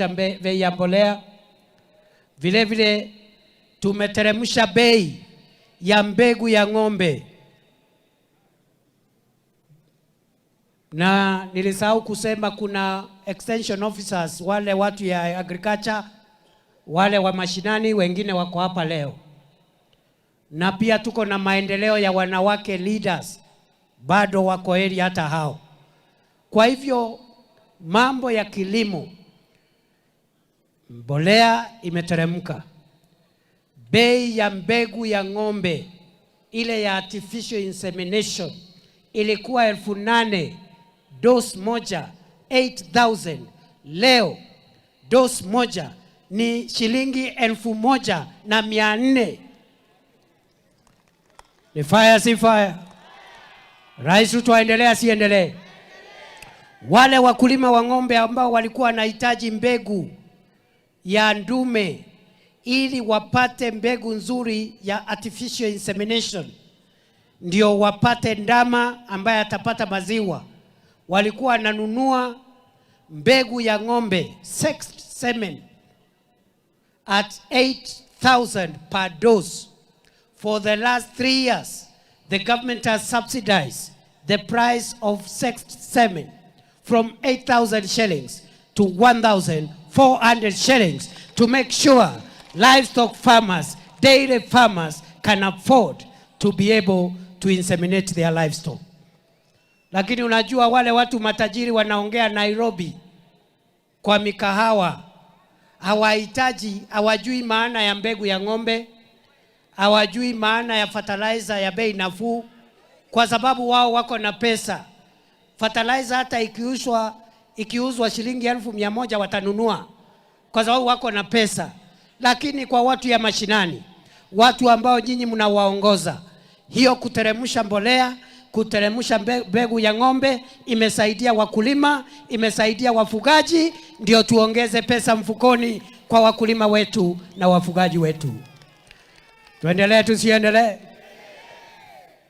Tumeteremsha bei ya mbolea. Vile vile tumeteremsha bei ya mbegu ya ng'ombe, na nilisahau kusema kuna extension officers, wale watu ya agriculture, wale wa mashinani, wengine wako hapa leo, na pia tuko na maendeleo ya wanawake leaders, bado wako heri hata hao. Kwa hivyo mambo ya kilimo, mbolea imeteremka, bei ya mbegu ya ng'ombe ile ya artificial insemination ilikuwa 8,000 dose moja 8000, leo dose moja ni shilingi 1,400. Ni fire si fire? Rais Ruto aendelee asiendelee? Wale wakulima wa ng'ombe ambao walikuwa wanahitaji mbegu ya ndume ili wapate mbegu nzuri ya artificial insemination, ndio wapate ndama ambaye atapata maziwa, walikuwa wananunua mbegu ya ng'ombe sexed semen at 8000 per dose. For the last 3 years, the government has subsidized the price of sexed semen from 8,000 shillings to 1,400 shillings to make sure livestock farmers, dairy farmers can afford to be able to inseminate their livestock. Lakini unajua wale watu matajiri wanaongea Nairobi kwa mikahawa, hawahitaji, hawajui maana ya mbegu ya ng'ombe, hawajui maana ya fertilizer ya bei nafuu, kwa sababu wao wako na pesa. Fertilizer hata ikiuzwa shilingi 100,000 watanunua kwa sababu wako na pesa. Lakini kwa watu ya mashinani, watu ambao nyinyi mnawaongoza, hiyo kuteremsha mbolea, kuteremsha mbegu ya ng'ombe imesaidia wakulima, imesaidia wafugaji, ndio tuongeze pesa mfukoni kwa wakulima wetu na wafugaji wetu. Tuendelee tusiendelee?